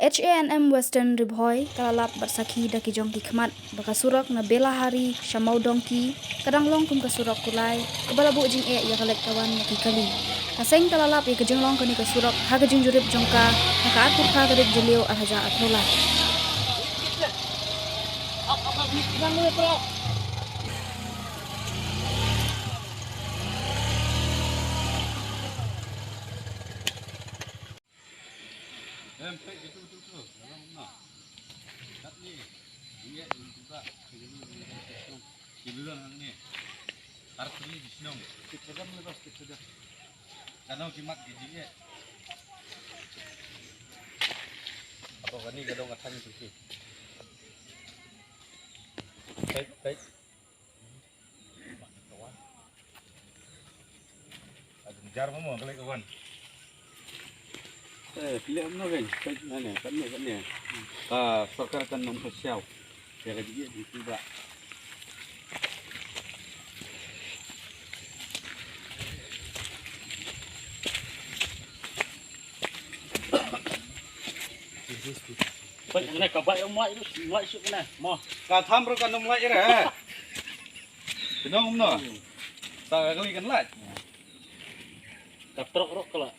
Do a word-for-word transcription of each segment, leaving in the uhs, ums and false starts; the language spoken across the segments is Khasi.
H A N M Western Ri Bhoi ka la lap bad sakhi da ki jong ki khmat ba ka surok na Belahari sha Mawdongki ka dang long kum ka surok kulai kaba la buh jingeh ïa ka leit ka wan ïa ki kali. Ka seng ka la lap ïa ka jinglong kane ka surok ha ka jingjurip jong ka ha ka arphew phra tarik Jylliew arhajar arphew lai. Jar mo mo kali kawan. Eh, pilihan mo kan? Kat mana? Kat ni, kat ni. Ah, sorkar kan nombor siau. Dia ka jigit di tiba. Pek ne ka bai mai tu, mai suk ne. Mo. Ka tham ro ka nom lai ira. Kenong no. Ta ka kali kan lai. Ka trok rok kala.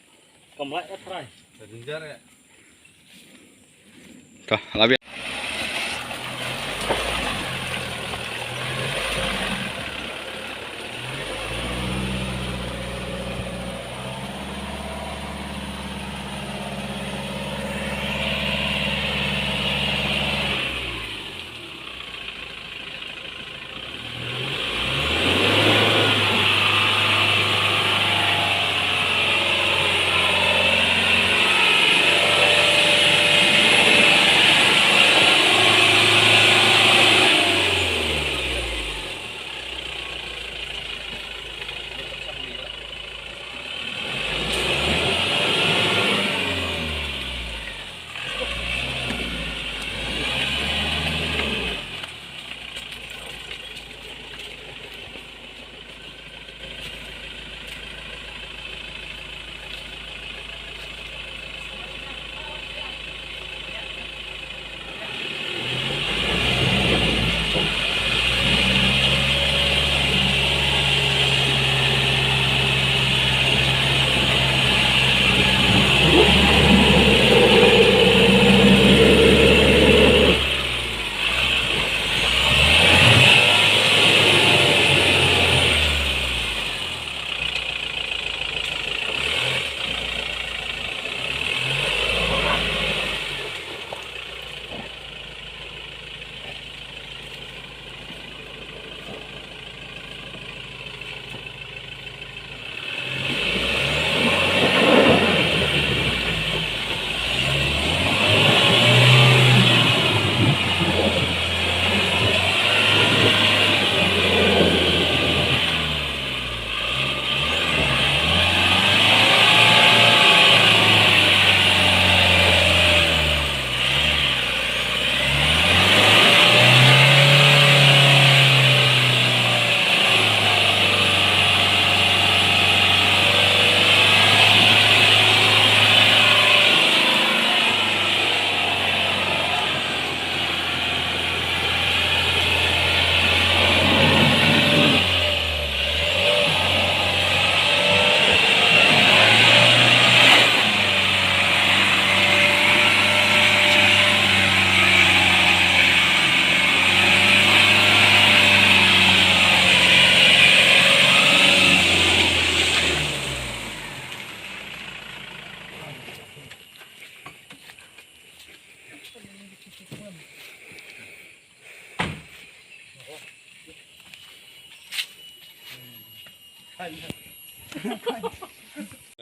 Ka mai ka trai. Ka jinjar ya. Ta, labi.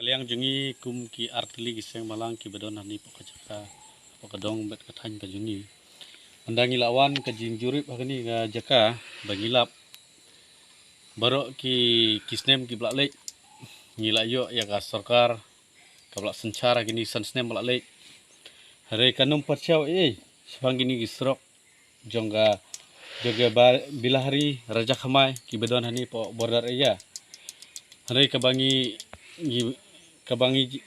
Ka liang jong ngi kum ki artylli ki seng balang kiba don hangne hapoh ka jaka hapoh ka dong bad ka thaiñ ka jong ngi. Ynda ngi la wan ka jingjurip ha kane ka jaka ba ngi lap baroh ki, ki snem kiba la leit, ngi la ïoh ïa ka sorkar kaba la synshar ha kine san snem ba la leit. Hynrei kam pyrshah ei ei shaphang kine ki surok jong ka, jong ka ba, Belahari Rajakhamai kiba don hangne hapoh border area. Hynrei kaba ngi, ngi, kaba ngi,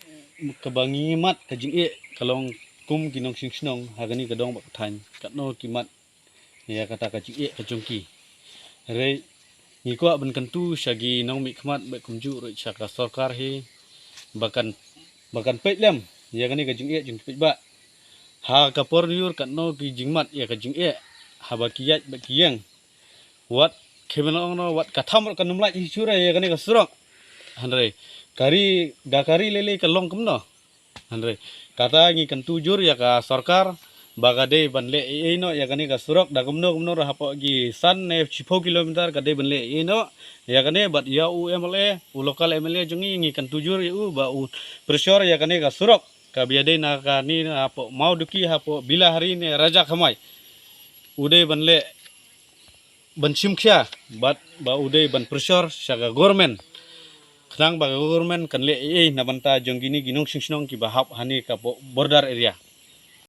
kaba ngi mad ka jingeh ka long Kum ki nongshong shnong ha kane ka dong bad ka thaiñ, katno ki mad ïa kata ka jingeh ka jong ki. Hynrei ngi kwah ban kyntu sha ki nongmihkhmat bad kumjuh ruh sha ka sorkar hi ba kan, ba kan peit lem ïa kane ka jingeh jong ki paidbah. Ha ka por ngi ïoh katno ki jingmad ïa ka jingeh haba ki ïaid bad ki ïeng. Wat khie ban ong noh, wat ka tham ruh kan ym lait hi shuh re ïa kane ka surok. Hynrei ka ri, da ka ri lei lei ka long kumno. Hynrei kata ngi kyntu jur ïa ka sorkar ba ka dei ban leh ei ei noh ïa kane ka surok, da kumno kumno ruh hapoh ki san ne shiphew kilometer ka dei ban leh ei ei noh ïa kane. Bad ïa u M L A, u local M L A jong ngi, ngi kyntu jur ïa u ba u pressure ïa kane ka surok kaba ïadei na kane, na hapoh Mawduki, hapoh Bilahari ne Rajakhamai, u dei ban leh, ban shim khia, bad ba u dei ban pressure sha ka government, khnang ba ka government kan leh ei ei na bynta jong kine ki nongshong shnong kiba hap hangne ka bo-, border area.